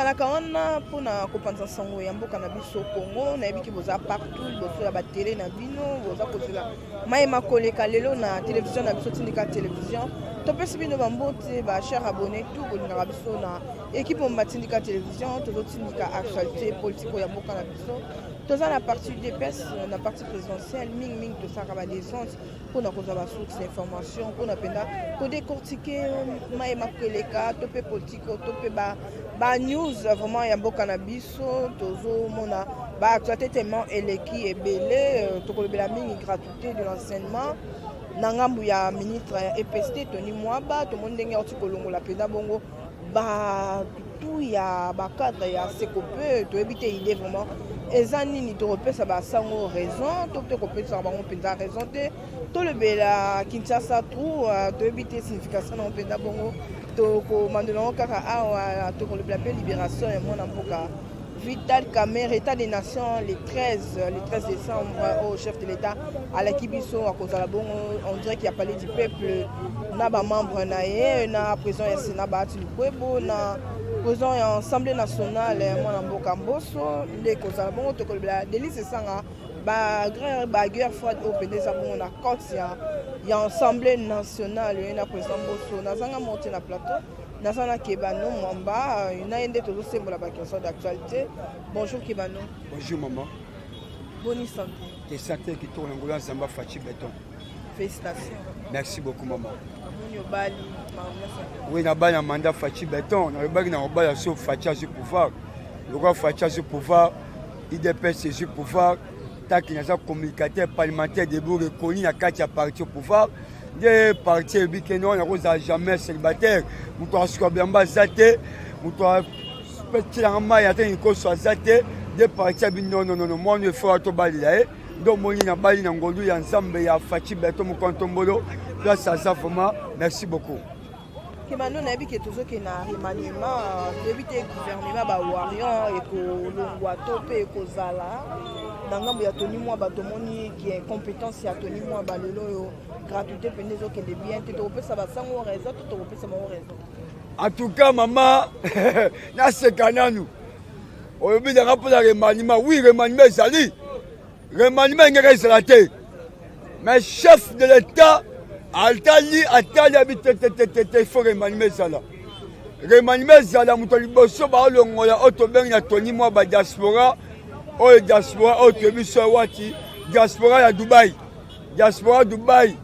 Tozalaka wana mpona kopanza sango ya mboka na biso Congo. Nayebi ke boza partout liboso ya batele na bino, boza kozela maye makoleka lelo na télévision na biso Tindika Télévision. Topesi bino bambote, ba chers abonnés tout bolingaka biso na équipe mobimba Tindika Télévision. Tozotindika actualité politique ya mboka na biso. Toza na parti UDPS, na parti présidentielle. Mingimingi tosalaka badescente mpona kozwa basource d'information, mpona mpenza kodécortiquer maye makoleka to mpe politike to mpe banews vraiment ya mboka na biso. Tozomona baactualité tellement eleki ebele. Tokolobela mingi gratuité de l'enseignement na ngambu ya ministre ya EPST Tony Mwaba. Tomoni ndenge auti kolongola mpenza bongo batu ya bacadre ya SECOPE. Toyebi te idée vraiment eza nini. Tokopesa basango raison to te kopesaka bango mpenza raison te. Tolobela Kinshasa trou, toyebi te signification nango mpenza bongo, tokomandela yango kaka awa. Tokolobela mpe libération ya mwana mboka Vital Kamerhe, état des nations le 13, le 13 décembre au chef de l'État alaki biso akozala bongo en direct ya Palais du Peuple na bamembre na ye, na président ya Sénat Bahati Lukwebo, na président ya Assemblée nationale mwana mboka Mboso nde kozala bongo. Tokolobela Delly Sesanga, baguerre froide oyo mpenza eza bongo na côte ya Assemblée nationale ye na président Mboso. Nazanga monte na plateau, naza na Kebano Mwamba, na ye nde tozosembola baquestion d'actualité. Bonjour Kebano. Bonjour maman. Boni santé? Te, santé kitoko na ngolo ya Nzambe, Fatshi Béton. Félicitations. Merci beaucoup maman. Amoni obali. Oui, nabali na mandat Fatshi Béton. Nalobaki na kobala so Fatshi azwi pouvoir. Lokola Fatshi azwi pouvoir, UDPS ezwi pouvoir, taki naza communicateur parlementaire debout reconnu na kati ya parti au pouvoir, nde parti eyebi ke non, nakozala jamais célibataire. Moto asuka bilamba aza te, moto atielanga mai ata likoso aza te. Nde parti abi non, non, non, mwana efo tobalela ye. Nde omoni nabali na ngolu ya Nzambe ya Fatshi Béton Mokontombolo, place aza vraiment. Merci beaucoup. Kebano, nayebi ke tozokende na remaniement. Toyebi te gouvernement bawarrior ekolongwa to mpe ekozala. Na ngambo ya Tony Mwaba, tomoni ke compétence ya Tony Mwaba lelo oyo gratuité mpenza ezokende bien te. Tokopesa basango raison to tokopesa bango raison? En tout cas mama, naseka nanu. Olobi nanga mpona remaniement. Oui, remaniement ezali, remaniement engaka ezala te, mais chef de l'État atali, atali, abi te, te, te, te, te, il faut remaniement ezala, remaniement ezala. Moto ya liboso baolongola oyo tobengi na Tony Mwa badiaspora oyo, diaspora oyo toyebi so wati, diaspora ya Dubai, diaspora Dubai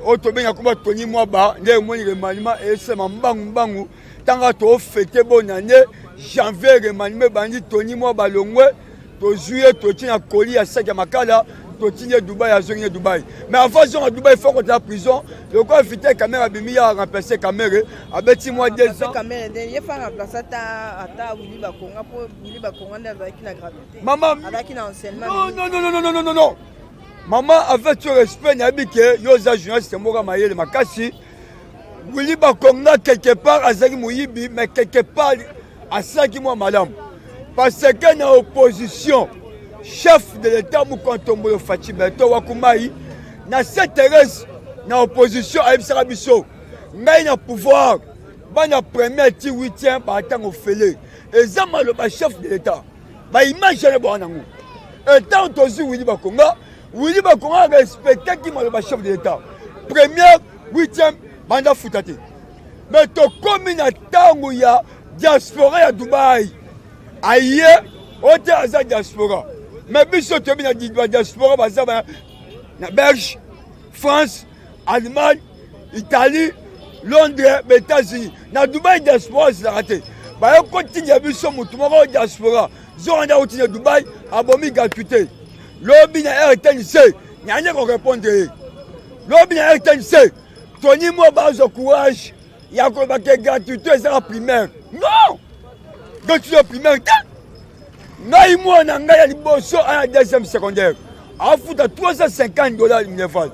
oyo tobengi akoma Tony Mwaba. Nde emoni remaniement esema mbangu mbangu. Ntango tofêter bonne année, janvier, remaniement ebandi. Tony Mwaba longwe, tozwi ye, totie na koli ya saki ya makala, totindi ye Dubai, azongi ye Dubai. Mais avant azonga Dubai, faut kotala prison. Lokola Vital Kamerhe abimi, ya remplace Kamerhe, abeti mwa 2 ans. Ye fa remplace ata Willy Bakonga, mpo Willy Bakonga nde azalaki na gratuité. Mama. Azalaki na enseignement. Non, non, non, non, non, non, non, mama, avec tout respect, nayebi ke yo oza journaliste moko mayele makasi. Willy Bakonga quelque part azalaki moyibi, mais quelque part asalaki mwa malamu, parce que na opposition, chef de l'État Mokontombolo Fatshi Béton Wakumai na Saint Thérèse na opposition ayebisaka biso: ngai na pouvoir, bana première ti huitième batango fele. Eza maloba chef de l'État, baimage wana bwana nango. Etango tozwi Willy Bakonga, Willy Bakonga respectaki maloba chef de l'État, première, huitième banda futa te. Mais tokomi na ntango ya diaspora ya Dubai, aye oyo te aza diaspora, mais biso toyebi na badiaspora baza na Belge, France, Allemagne, Italie, Londres, baÉtats-Unis. Na Dubai diaspora ezalaka te. Baye kotinda biso motu moko diaspora zonga nde akotinda Dubai, abomi gratuité. Lobi na RTNC nani korépondre ye? Lobi na RTNC, Tony Mwa bazwa courage ya koloba ke gratuité ezaka primaire. Non, gratuité primaire te. Ngai mwana ngai ya liboso aya deuxième secondaire, afuta 350 $ minerval,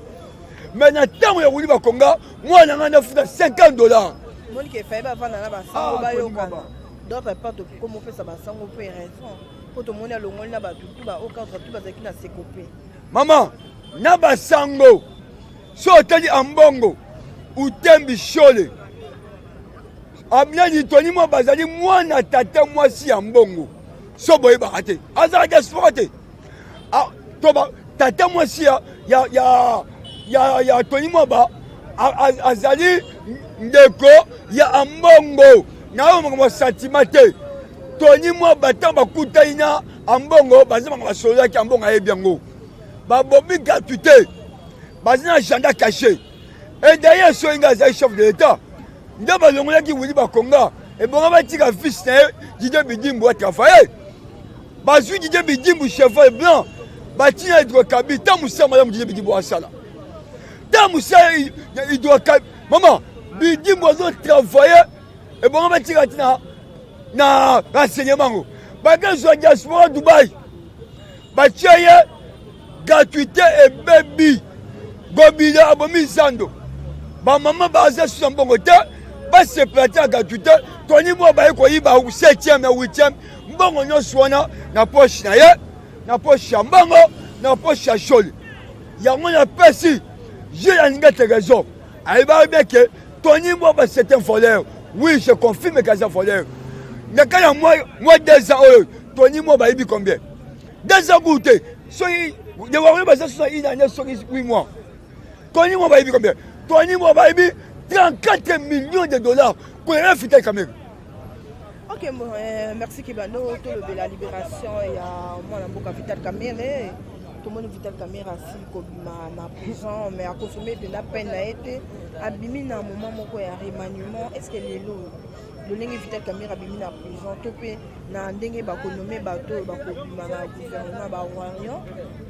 mais na ntango ya Willy Bakonga, mwana ngai nafuta 50 $. Monike efai bavanda na basango bayokana. D'autre part, tokomopesa basango mpe raison, mpo tomoni alongoli na bato tu baocadre tu bazalaki na SECOPE. Mama, na basango so otali Ambongo, Utembi, Shole. Amnani Tony Mwaba azali mwana tata mwasi ya mbongo. So boyebaka te. Azala diaspora te. Ah, to tata mwasi ya ya ya ya, ya Tony Mwaba azali ndeko ya Ambongo. Nayo makambo ya sentiment te. Tony Mwaba ntango bakutani na Ambongo baza makambo basololaki, Ambongo ayebi yango. Babomi gratuité. Baza na agenda caché. Et d'ailleurs soki ngai azali chef de l'État nde balongolaki Willy Bakonga, ebonga batika fils na ye Didier Bidimbu atravaille. Bazwi Didier Bidimbu cheval blanc batina hydrocabi ta mosala malamu Didier Bidimbu asala ta mosala hydrocabi mama Bidimbu azotravaille, ebonga batika tina na renseignement ngo bakezwa diaspora Dubai batie ye gratuité ebebi. Gobila abomi zando, bamama baza susu na mbongo te, basepela te ya gratuité. Tony Mwa baye koyiba 7e na 8e mbongo nyonso wana na poche na ye, na poche ya mbongo, na poche ya joli. Yango napesi Jules Alingete raison, ayebaki bien que Tony Mwaba c'est un voleur. Oui, je confirme qu'aza voleur. Na kati ya mwa 2 ans oyo Tony Mwaba ayibi combien? 2 ans kutu te, soki de warrior baza susu na une année soki 8 mois. Tony Mwaba ayibi combien? Tony Mwaba ayibi 34 millions de dollars koleka Vital Kamerhe. Ok, bon, merci Kebano. Tolobela libération ya mwana mboka Vital Kamerhe. Tomoni Vital Kamerhe asili kobima na prison, mais akonsome mpenza peine na ye te, abimi na moment moko ya remaniement. Est ce que lelo lolenge Vital Kamerhe abimi na prison to mpe na ndenge bakonome bato oyo bakobima na gouvernement ba warrior,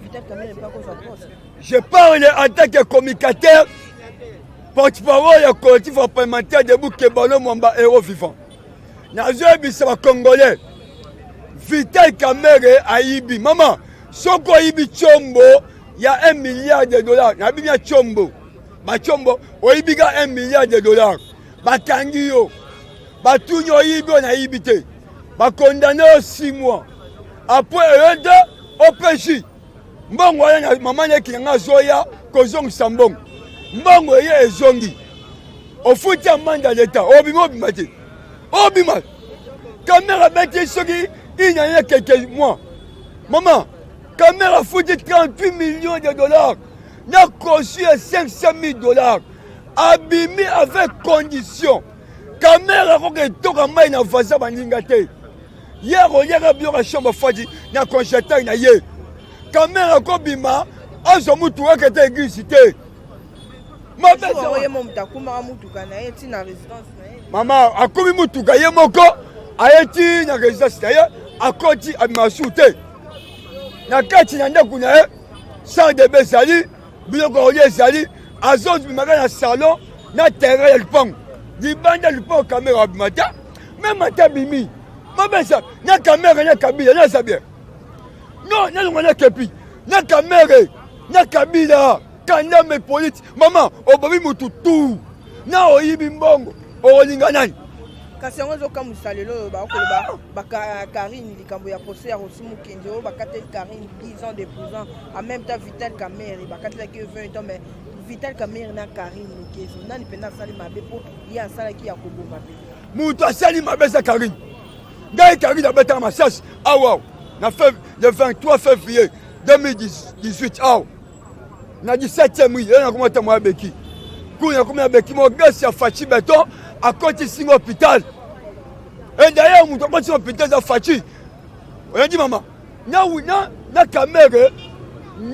Vital Kamerhe mpe akozwa poste? Je parle en tant que communicateur, porte-parole ya collectif parlementaire debout Kebano Mwamba, héros vivant. Nazoyebisa bacongolais, Vital Kamerhe ayibi. Mama, soki oyibi tshombo ya 1 milliard de dollars, nayebi ya tshombo bachombo, oyibi ka 1 milliard de dollars, bakangi yo, batuni oyibi oyo nayibi te, bakondane yo 6 mois, après oyo nde OPJ mbongo wana mama leki na nga azoya kozongisa mbongo, mbongo eye ezongi, ofuti amande ya leta, obima obima te, obima. Kamerhe abeti soki une année quelques mois, mama Kamerhe afuti 38 millions de dollars na caution ya 500 000 dollars, abimi avec condition. Kamerhe akoki etoka mai na vaza baninga te, ye akoliaka biloko ya chambre fadi na congélateur na ye. Kamerhe akobima azwa mutuka akete église te. Mama akomi mutuka ye moko, aye ti na résidence na ye, akoti abima su te na kati na ndako na ye. Sans debe ezali biloko kolia ezali, azobimaka na salon na terrain ya lupango, libanda ya lupango. Kamerhe abima te, meme ata abimi mabesa na Kamerhe na Kabila naza bien non, nalonga na kepi na Kamerhe na Kabila kandame polite. Mama, obomi mutu tu na oyibi mbongo, okolinga nani? Kasi yango ezokamwisa lelo oyo bakoloba Karine likambo ya procès ya Rossy Mukendi oyo bakateli Karine 10 ans de prison, en même temps Vital Kamerhe bakatelaki ye 20 ans. Mais Vital Kamerhe na Karine Lukezo, nani mpenza asali mabe mpo ye asalaki ya koboma mpe? Moto asali mabe eza Karine. Ngai Karine abetaka masasi awa na le 23 février 2018 awa na 17e rue, ye nakoma ntango ya beki kuna, nakomi ya beki moko gasi ya Faci Beton akoti singa hôpital. Et d'ailleurs moto akoti singa hôpital eza Faci. Oyebi mama na, na, na Kamerhe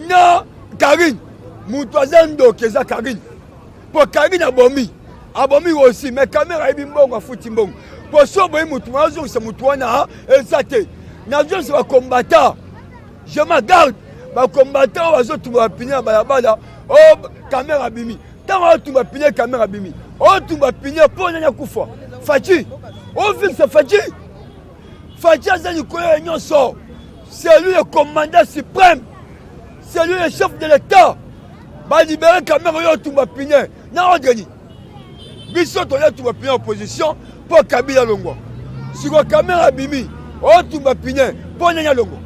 na Karine, moto aza ndoki eza Karine, mpo Karine abomi abomi aussi, mais Kamerhe ayebi mbongo, afuti mbongo. Mpo so oboyi motu azongisa motu wana eza te. Nazongisa bacombattant, je me garde bacombattant oyo bazotumba bapine ya balabala. O Kamerhe abimi, ntango aotumba pine, Kamerhe abimi otumba pine mpo nani akufa? Faci ovikisa Faci. Faci aza likolo ya nyonso, c'est lui le commandant suprême, c'est lui le chef de l'État. Balibere Kamerhe oyo otumba pine na ordre nini? Biso toya tumba pine opposition mpo Kabila alongwa. Sikoyo Kamerhe abimi otumba pine mpo nani alongwa?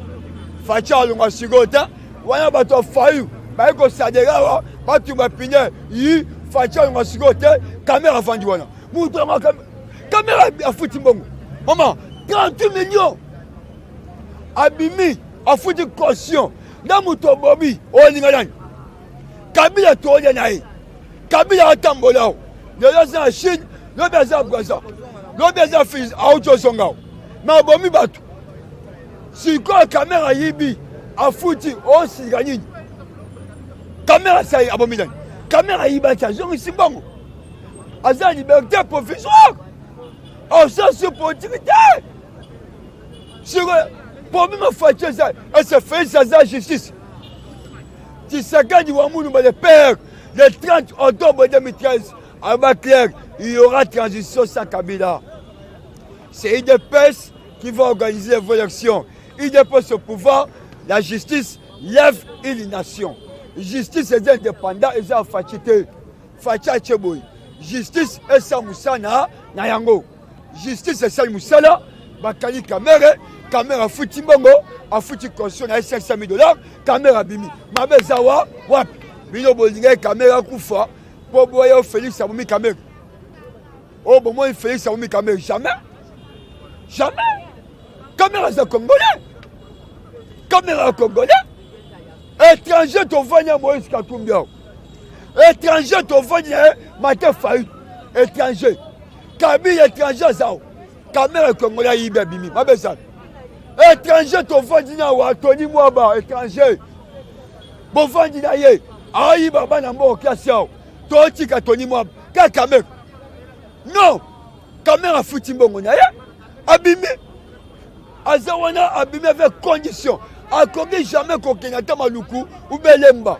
Faci alongwa sikoyo te. Wana bato ya fayu baye kosadela awa batumba pine yi. Faci alongwa sikoyo te. Kamerhe afandi wana, moto yango. Kamerhe afuti mbongo mama 38 millions abimi afuti caution na moto obomi olinga nani? Kabila tolia na ye, Kabila atambola o lelo aza na Chine, lobi aza Braza, lobi aza Fils, auti ozonga o me abomi bato. Sikoyo Kamerhe ayibi afuti, osilika nini? Kamerhe asali abomi nani? Kamerhe ayibaki azongisi mbongo, aza liberté provisoire, oza politique te. Sikoyo problème Fatshi eza ese Félix aza justice. Tshisekedi wa Mulumba le père, le 30 octobre 2013 aloba clair, il y aura transition sans Kabila. C'est UDPS qui va organiser les élections. UDPS au pouvoir, la justice lève une nation. Justice eza indépendant, eza Fatshi te. Fatshi atie boye, justice esa mosala na yango. Justice esali mosala, bakangi Kamerhe, Kamerhe afuti mbongo, afuti caution na ye 500 000 dollars, Kamerhe abimi. Mabe eza wa wapi? Bino bolingaki Kamerhe akufa mpo boya Félix abomi Kamerhe. Oyo bomoni Félix abomi Kamerhe, jamais, jamais. Kamerhe aza congolais, Kamerhe aza congolais. Étranger tovandi ya Moïse Katumbi awa, étranger tovandi na ye Martin Fayulu, étranger. Kabila étranger aza awa, Kamerhe congolais ayibi abimi, mabe eza étranger tovandi na awa, Tony Mwaba étranger bovandi na ye ayiba bana mboka klasi awa, totika Tony Mwaba kaka Kamerhe. Non, Kamerhe afuti mbongo na ye abimi, aza wana abimi avec condition, akoki jamais kokende ata Maluku ubelemba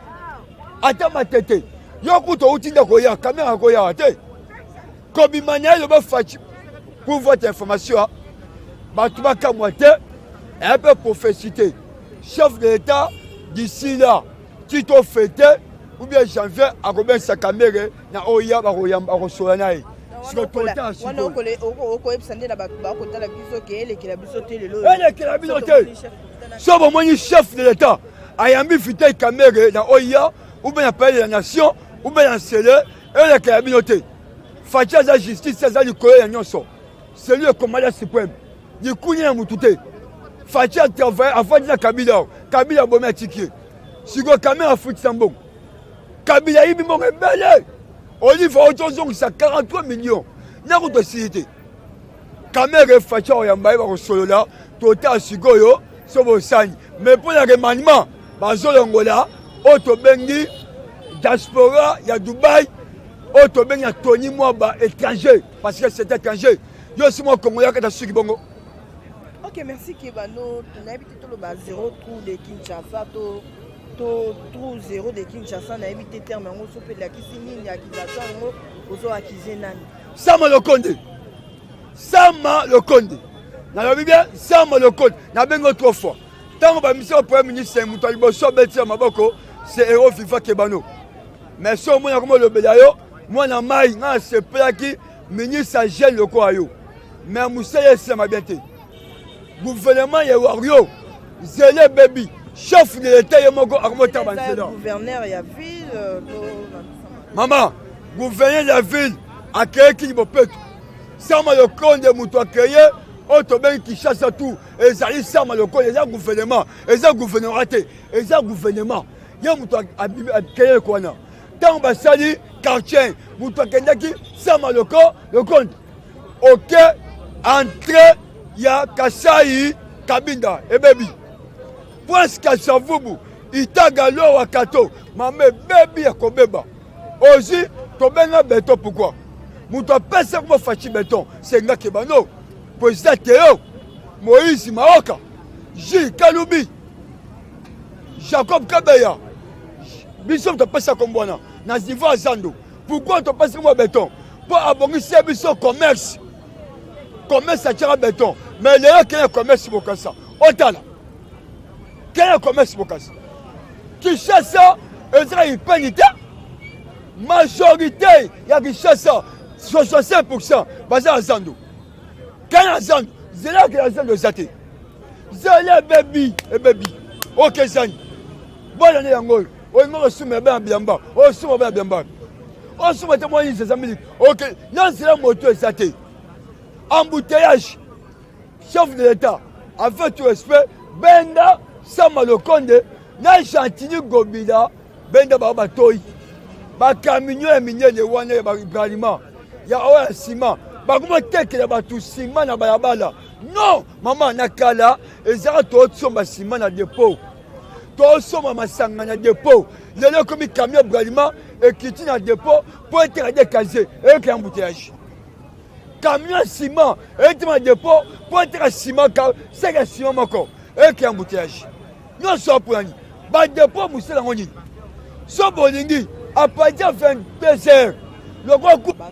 ata Matete. Yo kuta outi ndako ya Kamerhe akoyawa te kobima na ye. Loba Fatshi, pour votre information, bato bakamwa te, eya mpe prophétie te. Chef de l'État d'ici là ti to fête ou bien janvier akobengisa Kamerhe na oya bakoyamba, akosola na ye. Wana okoyebisa nde na bato bakotala biso ke elekela biso te lelo. Elekela bino te. So bomoni chef de l'État ayambi Vital Kamerhe na oya ou bien na palais de la nation ou bien na Nsele, elekela bino te. Fatshi aza justice, aza likolo ya nyonso, c'est lui le commandant suprême, likunya ya mutu te. Fatshi atravaille, afandi na Kabila, Kabila abomi atiki ye. Sikoyo Kamerhe afutisa mbongo, Kabila ayibi mbongo ebele, Olive auti ozongisa 43 millions nakutu esili te. Kamerhe Fatshi akoyamba ye, bakosolola, totala sikoyo so bosani. Mais mpo na remaniement bazolongola oyo tobengi diaspora ya Dubai, oyo tobengi ya Tony Mwaba étranger, parce que c'est étranger. Yo si mwa Kongo yakata suki bongo. Ok, merci Kebano. Nayebi te toloba zéro trou de Kinshasa to trou zéro de Kinshasa, nayebi te terme yango so mpe elakisi nini, accusation yango ozo accuser nani? Sama Lokonde, Sama Lokonde, nalobi bien, Sama Lokonde. Nabengi trois fois ntango bamisi ya premier ministre, moto ya liboso abeti ya maboko, c'est héros viva Kebano. Mais so omoni akoma olobela yo mwana mai, ngai nasepelaki ministre ya jeune lokola yo, mais mosala esilama bien te. Gouvernement ya wario nzela ebebi, chef de l'État ye moko akomotala banzela. Gouverneur ya ville to Mama, gouverneur ya ville akeye kini bopeto. Sama Lokonde moto akeye oyo tobengi Kinshasa tout ezali Sama Lokonde, eza gouvernement, eza gouvernorat te, eza gouvernement. Ye moto akeye wana. Ntango basali quartier, moto akendaki Sama loko Lokonde. Ok, entrée ya Kasai Kabinda ebebi, Prince Kasavubu, Itaga, Lowa, Kato, mama ebebi ya kobeba. Ozwi tobenga beton, pourquoi moto apesa kuma Fatshi beton? Senga Kebano, président Teo, Moïse Maoka, Jules Kalubi, Jacob Kabeya, biso moto apesa kombo wana na niveau ya zando. Pourquoi topesi kombo beton? Mpo abongisi ya biso commerce, commerce atiaka beton. Mais lelo kenya commerce bokasa, otala kenya commerce bokasa. Kinshasa ezaka ipeni te, majorité ya Kinshasa 65 baza na zando. Kenya zando, nzela akela zando eza te, nzela ebebi, ebebi. Oke zani bwana nde yango oyo olingi kosuma ebe ya bilamba, osuma be ya bilamba, osuma te mwa nisi eza miliki. Oke na nzela moto eza te. Embouteillage, chef de l'État, avec tout respect, benda Sama Lokonde na Gentiny Ngobila, benda bango batoyi bakamion ya minene wana ya babralima ya oyo ya nsima, bakomotekela bato nsima na balabala. Non mama, na kala ezalaka tosomba nsima na depot, tosomba masanga na depot. Lelo ekomi camion bralima ekiti na depot mpo eteka dekaze, eyokela embouteillage. Camion ya ciment ekiti na depot mpo eteka ciment, seke ya ciment moko eyokela embouteillage. Nyonso mpona nini? Badepot mosala yango nini? So bolingi à partir ya 22 heures lokola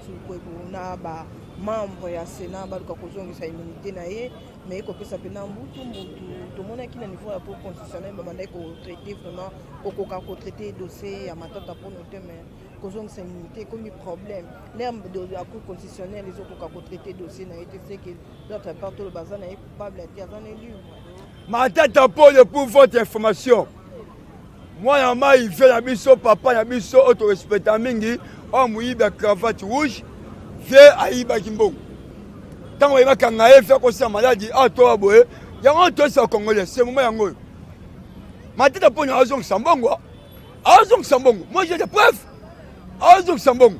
na ba membre ya Sénat baluka kozongisa immunité na ye, mais ekopesa mpena mbutu mbutu. Tomonaki na niveau ya Cour constitutionnel babandaki kotraiter, vraiment kokoka kotraiter dossier ya Matata Mpono te, mais kozongisa immunité ekomi problème. L'heure ya Cour constitutionnelle ezokoka kotraiter dossier na ye te, c'est que d'autre part toloba aza na ye coupable te, aza na ye libre. Matata Mpono, pour votre information, mwana mai vie na biso, papa na biso oyo torespecta mingi, oyo moyibi ya cravate rouge, vie ayibaki mbongo. Ntango bayebakanga ye, vie akosala maladi awa towa boye. Yango toyesa Congolais, se moment yango oyo Matata Mpono azongisa mbongo, azongisa mbongo. Moi, j'ai des preuves, azongisa mbongo.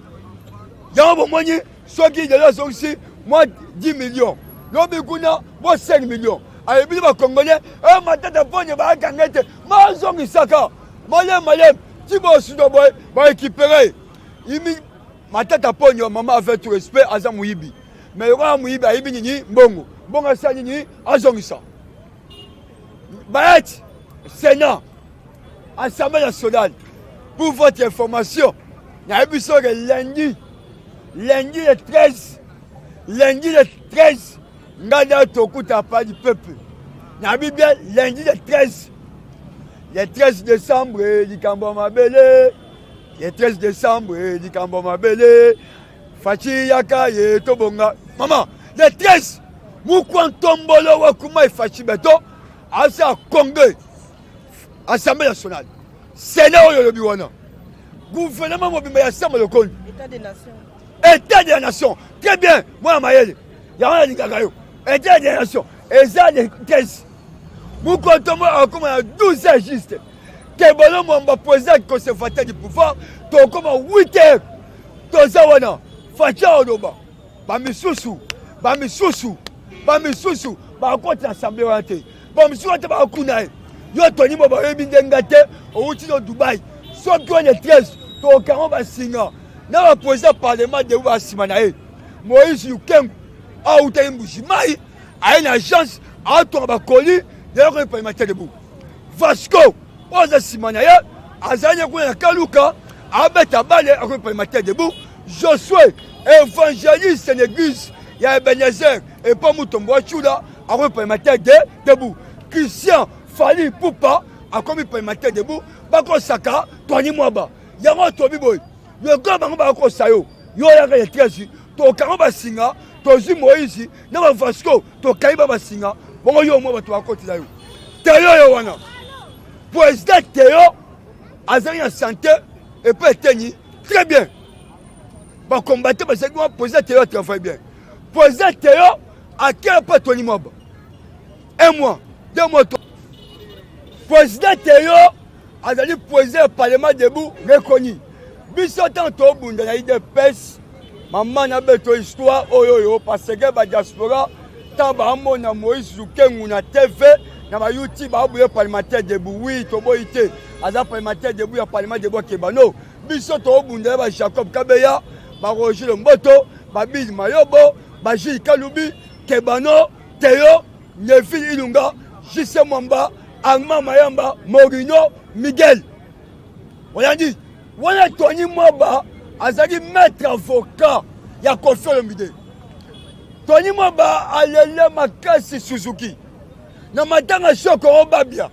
Yango bomoni, soki lelo azongisi mwa 10 millions, lobi kuna bo 5 millions, ayebili Bacongolais e Matata Mpono bayakanga ete mazongisaka maleme maleme ti bosuda boye barécupéré imi. Matata Ponyo, mama, avec tout respect, aza moyibi, mais lokola moyibi ayibi nini? Mbongo. Mbongo asala nini? Azongisa. Bayati Sénat, Assemblée nationale, pour votre information, nayebi soki lundi le 13, lundi le 13, ngai nda tokuta pas du peuple. Nayebi bien, lundi le 13, le 13 décembre, likambo ya mabele. Le 13 décembre, likambo ya mabele. Fatshi, yaka ye tobonga. Mama, le 13, mukwa ntombolo wakuma Fatshi Béton aza congrès, Assemblée nationale, Sénat oyo olobi wana, gouvernement mobimba ya Sama Lokondi. État des nations. État de la nation, très bien, mwana mayele, yango nalingaka yo. État de la nation eza le 13. Mokotombo akoma na 12 heures juste. Kebolo Mwamba, président conservateur du pouvoir, tokoma 8 heures, toza wana. Fatshi oloba, bamisusu bamisusu bamisusu bakota assemblée wana te, bamisusu wana te, bakuna ye. Yo toni bo bayebi ndenge te, outi no Dubai. Soki wana 13, tokango basinga na baprésident parlement debout, basima na ye Moïse Lukengu autaki Mbuji Mai, aye na agence atonga bakoli lelo parlementaire debout. Vasco oyo aza nsima na ye azali kuna na Kaluka, abeta bale, akomi parlementaire debout. Josue, évangéliste na église ya Ebenezer epa Mutombo wa Tshula, akomi parlementaire de debout. Christian Fally Ipupa akomi parlementaire debout. Bakosaka Tony Mwaba, yango tobi boye, lokola bango bakosa yo, yo oyaka ya 13, tokango basinga, tozwi Moïse na bavasco, tokangi ba basinga bongo. Yo mwa bato bakotela yo teyo, yo wana président Teyo azali na santé epe eteni très bien, bakombate bazalaki wana. Président Teyo atravaille bien. Président Teyo akela mpe Tony Mwaba un mois, 2 mois. Président Teyo azali président ya parlement debout reconnu. Biso ntango tobunda na UDPS, mama, na beto histoire oyo oyo, parce que badiaspora ntango baamona Moïse Lukengu na TV na bayoutube, baboye parlementaire debout. Oui, toboyi te, aza parlementaire debout ya parlement debout akebano. Biso tobunda ya bajacob Kabeya, baroger Lomboto, babili Mayobo, bagile Kalubi, Kebano, Teyo, Neville Ilunga, Jise Mwamba, Armand Mayamba, Morino Miguel. Oyandi wana Tony Mwaba azali maître avocat ya Koffi Olomide. Tony Mwaba alele makasi Suzuki na matanga Sokoro Babia.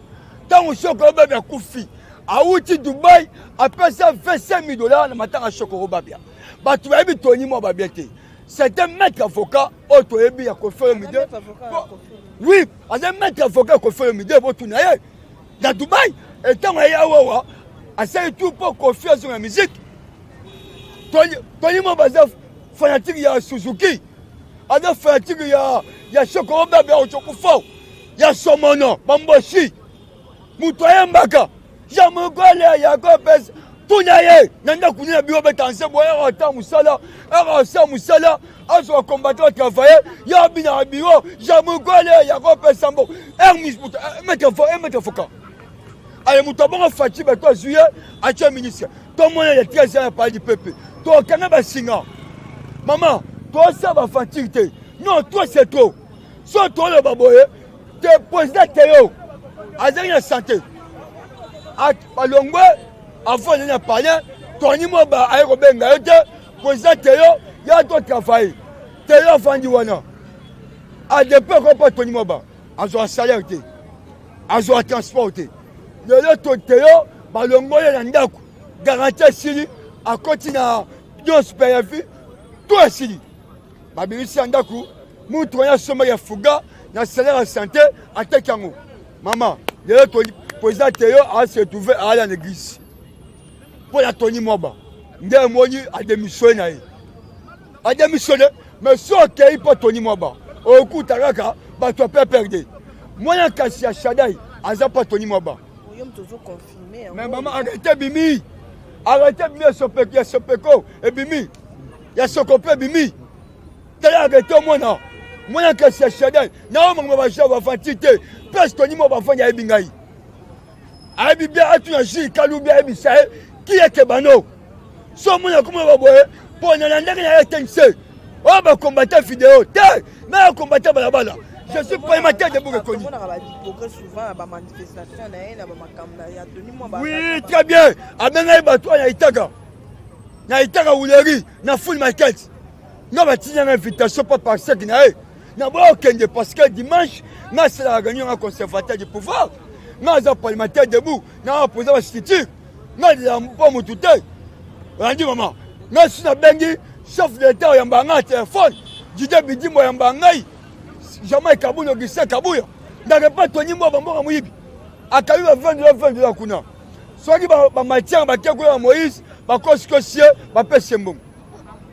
Ntango Sokoro Babia akufi, awuti Dubai, apesa 25 000 dollars na matanga Sokoro Babia. Bato bayebi Tony Mwaba bien te, c'est un maître avocat oyo toyebi ya Koffi Olomide. Oui, aza maître avocat ya Koffi Olomide. Botuna ye na Dubai ntango aye awawa, asali tout mpo Koffi azonga musique. Tony Mwaba aza fanatique ya Suzuki. Aza fanatique ya ya sokoro bebe ya ocokufa ya somono bambosi moto ayembaka jean mokole ya kopesa tuna ye na ndako nini na biro beta nzembo ere ata mosala ere asa mosala azwa combattant atravaille ye abina na biro jean mokole ya kopesa mbo maître foka ale moto abongo faci bato azwi ye atye ministre tomona ya 13 ya palais du peuple tokanga basinga mama tosala bafanture te non trop c'est trop so toloba boye te président teyo azalaki na santé balongwe avant azali na palais tony moba aye kobenga yo te président teyo ya to travaille teyo afandi wana adepe akopa tony moba azwa salaire te azwa transport te lelo toteyo balongoli ye na ndako garanti esili akoti na nyonso mpe ya vie to esili babimisi ya ndako mutu wana asombaki ya fuga na salaire ya sante ateki yango mama lelo président teyo ase retrouve aala na église mpo na tony mwaba nde emoni ademissione na ye ademissione mais so okei mpo tony mwaba okuta kaka bato ya pprd mwana kasi ya shadai aza mpo tony mwaba mais mama arrete ebimi arrete ebimi ya sopeko ebimi ya sokope ebimi tala arrete omona mwana kasi ya shadai nayo makambo baja bafanti te place tony mwaba afandi ayebi ngai ayebi bien atuna jus kalubi ayebisa ye kiyeke bano so omoni akomona baboye mpo na landaki na rtnc oyo bakombata video te na ya kombata balabala je suis parlementaire de Bokekoni. Oui, très bien. Abengai bato na itaka. Na itaka wuleri na full market. Nga batinda na invitation pa par sec na ye. Na boya okende parce que dimanche nga asalaka réunion nga conservateur du pouvoir. Nga aza parlementaire debout, na opposant ba structure. Nga lela mpo motu te. Olandi mama. Nga si nabengi chef de l'état oyamba nga telefone. Didier Bidimbo oyamba ngai. Jamais Kabuya Augustin Kabuya. Ndaka pa Tony Mboba mboka moyibi. Akabi ba 20 dollars 20 dollars kuna. Soki ba matière batie kuna ya Moïse bakosikosi ye bapesi ye mbongo.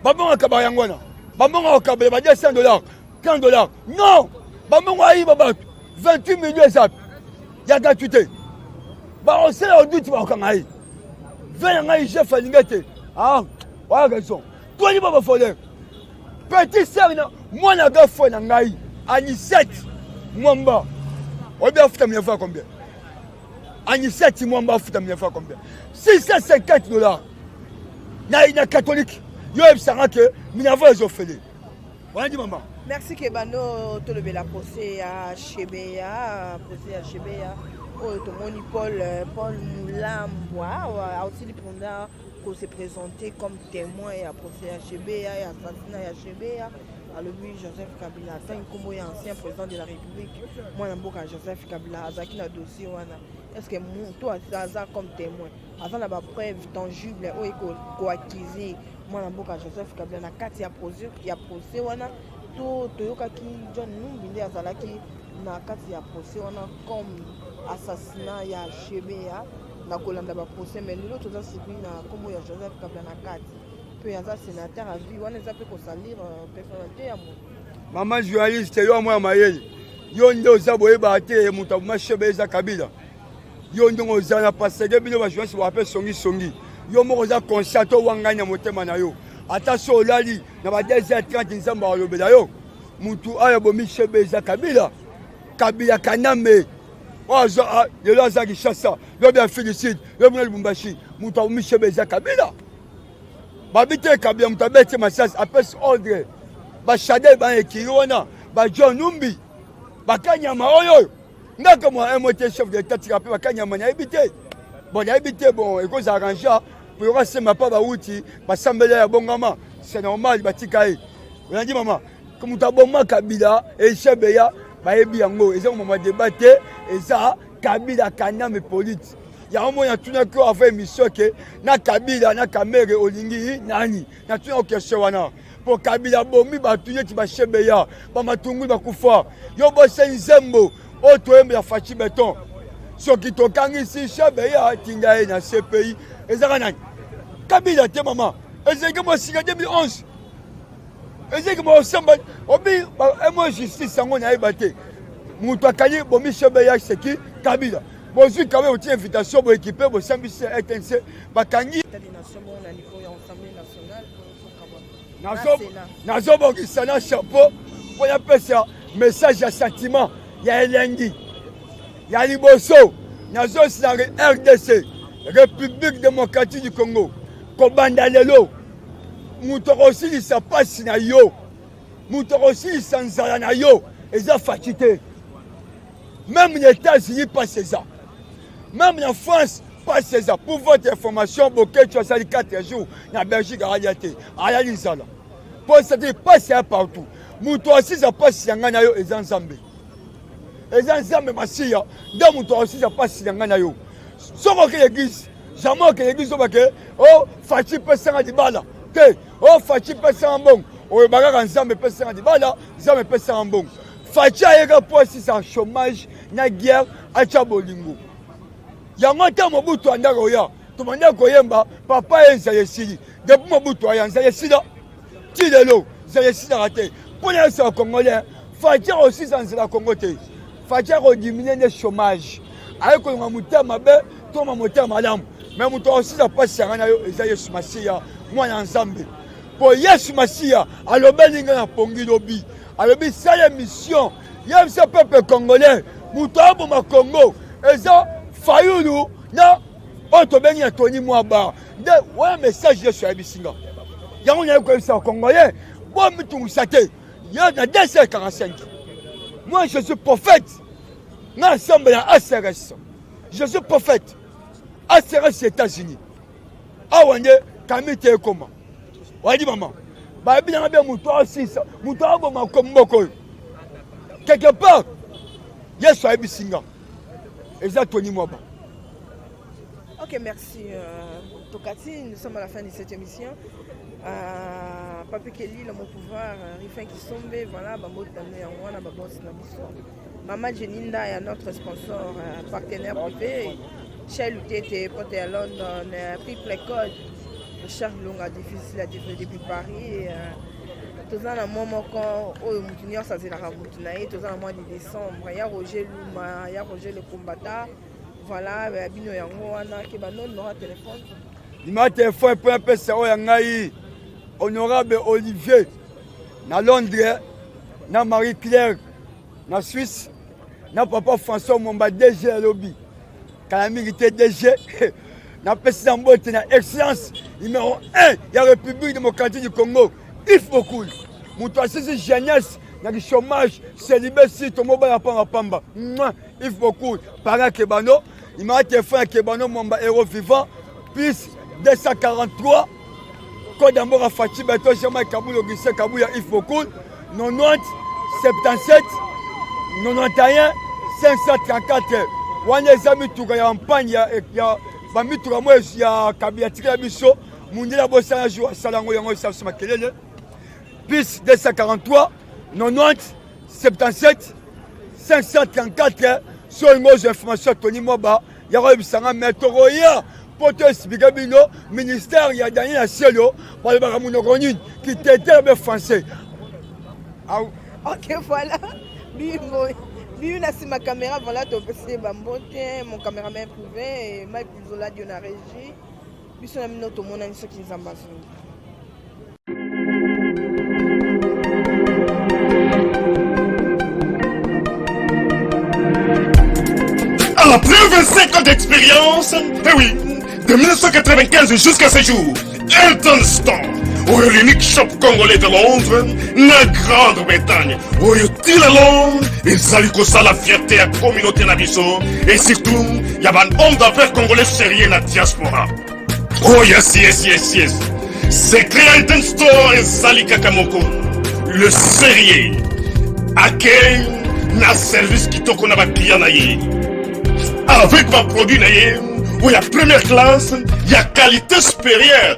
Bambongo akabaka yango wana. Bambongo akabela ba 200 dollars 30 dollars. Non! Bambongo ayiba bato 28 millions eza ya gratuité. Bakosala audit bakokanga ye. Ve na ngai chef alingi ete ah wana raison. Toli ba bavoleur. Petit sœur na mwana ga frère na ngai Anisette Mwamba. Oyebi afuta minefa combien? Anisette Mwamba afuta minefa combien? 650 dollars. Na na catholique. Yo oyebisanga ke minefa ezofele. Wana di mama. Merci Kebano tolobela procès ya Shebeya, procès ya Shebeya oyo tomoni Paul Paul Mulambwa aotili mpenza ko se présenter comme témoin ya procès ya Shebeya ya assassinat ya Shebeya alobi Joseph Kabila atangi nkombo ya ancien président de la République mwana mboka Joseph Kabila azalaki na dossier wana est-ce que moto aza comme témoin aza na ba preuve tangible oyo koaccuser mwana mboka Joseph Kabila na kati ya procès ya procès wana to toyokaki John Numbi nde azalaki na kati ya procès wana comme assassinat ya Shebeya na kolanda ba procès mais lelo toza surpris na nkombo ya Joseph Kabila na kati mpe aza sénateur à vie wana eza mpe kosalir personnalité ya moto. Mama journaliste yo mwana mayele yo nde oza boyebaka te moto aboma Shebeya eza Kabila yo ndenge oza na paseke bino ba journaliste baka mpe songisongi yo moko oza conscient to wangani na motema na yo ata so olali na ba 2h30 nzambe alobela yo mutu oyo abomi Shebeya eza Kabila Kabila Kanambe oyo lelo aza Kinshasa lobi Afrique du Sud lobi na Lubumbashi mutu abomi Shebeya eza Kabila babi te Kabila mutu abeti masasi apesi ordre bashadel baekiri wana ba John Numbi bakanyama oyo oyo ngaka mwa un mois te chef de l'état tika mpe bakanyama nayebi te bon nayebi te bon ekozala arrange po yoka sema pa bawuti basambela ya bongama c'est normal batika ye olandi mama moto aboma Kabila e Shebeya bayebi yango eza komama débat te eza Kabila Kanambe polite yango moi natunaki oyo avant émission ke na Kabila na Kamere olingi nani natunaki question wana mpo Kabila abomi bato neti bashebeya bamatungulu bakufa yo bosani nzembo oyo toyembela Fatshi Beton soki tokangisi Shebeya tinda ye na CPI ezaka nani Kabila te mama ezalaki mosika 2011 Ezeki bosamba obi emo justice yango nayeba te. Moto akangi bomi chebeya seki Kabila. Bozwi Kabila botie invitation boekipe bosambisi RTNC bakangi. Nazobongisa na chapeau mpo napesa message ya sentiment ya elengi ya liboso. Nazosila RDC, République démocratique du Congo. Kobanda lelo, moto akosilisa mpasi na yo, moto akosilisa nzala na yo eza Fatshi te. Même na États-Unis mpasi eza, même na France mpasi eza. Pour votre information, Boketshu asali 4 jours na Belgique, alia te, ayali nzala. Mpo c'est mpasi ya partout. Moto asisa mpasi ya ngai na yo eza Nzambe, eza Nzambe Masiya nde moto asisa mpasi na ngai na yo. Soki okei église, jamais okei église obake o Fatshi pesanga libala te, o Fatshi pesanga mbongo. Oyo kaka Nzambe pesanga libala, Nzambe pesanga mbongo. Fatshi ayeka mpo asisa chômage na guerre, atya bolingo. Yango ata Mobutu andaka oya, tobanda koyemba papa ye nzala esili. Depuis Mobutu aya, nzala esila ti lelo, nzala esilaka te. Mpo na yesaka Congolais, Fatshi akosisa nzela Congo te. Fatshi akodiminuer nde chômage, aye kolonga motema mabe toma motema malamu. Mais moto akosisa mpasi yanga na yo eza Yesu Masiya, mwana ya Nzambe. Mpo Yesu Masiya alobeli ngai na pongi lobi, alobi sala mission, yebisa peuple congolais moto aboma Congo eza Fayulu na oyo tobengi ya Tony Mwaba. Nde wana message Yesu ayebisi nga yango. Naye koyebisa Congolais, bomitungisa te. Ye na 245, moi je suis prophète, nga ensemble ya ACRS, je suis prophète ACRS États-Unis. Awa nde kami te ekoma wadi mama bayebi nanga bien. Moto asisa, moto aboma mboka oyo, quelque part Yesu ayebisi nga eza Tony Mwaba. Ok, merci. Tokati, nous sommes à la fin de cette émission. Papi Kelly, l'homme au pouvoir, Rifin Kisombe, voilà, Bambo Tane, Yango, Babos Nabiso. Maman Jenny Ndaya, notre sponsor, partenaire privé. Chel Tete, Pote à London, Triple Code, Charles Longa, difficile à diffuser depuis Paris. Toza na mwa moko oyo motu nyonso azelaka motu na ye. Toza na mois de décembre ya Roger Luma, ya Roger le combattant. Voilà bino yango wana ke bano numéro ya téléphone. Numéro ya téléphone mpo napesa oyo ya ngai, honorable Olivier na Londres, na Marie Claire na Suisse, na papa François Momba DG alobi kala mingi te. DG napesi na mbote na excellence numéro 1 ya République démocratique du Congo, Yves Bokul, moto asisi jeunesse na chômage, célibat, tomobala pamba pamba. Yves Bokul para Kebano. Numéro ya téléphone ya Kebano Mwamba, héros vivant, plus 243, code ya mboka Fatshi Béton, Jean-Marc Kabund, Augustin Kabuya, Yves Bokul, 90 77 91 534. Wana eza mituka ya mpagne ya bamituka mo ya Kabila tikela biso. Mundele abosana jour asala yango, yango esa biso makelele. Plus 243 90 77 534. So olingi ozwa information ya Tony Mwaba, ya koyebisanga me tokoya mpo to expliquer bino ministère ya Daniel Aselo balobaka monoko nini, kitetela be français. Ok, voilà, bimbo bibi na nsima caméra. Voilà, topesi bambote mon caméraman privé Mike Zola Dio na régie. Biso na bino tomonani soki Nzambe azongi. Après 25 ans d'expérience, eh oui, de 1995 jusqu'à ce jour, Elton Store, oyo l'unique shop congolais de Londres, na Grande-Bretagne, oyo tila Londres, ezali kosala fierté ya communauté na biso, et surtout, ya ba homme d'affaires congolais sérieux na diaspora. Oh yes. Secret Elton Store ezali kaka moko. Le sérieux. Accueil na service kitoko na baclient na ye. Avec baproduit na ye oyo ya première classe, ya qualité supérieure.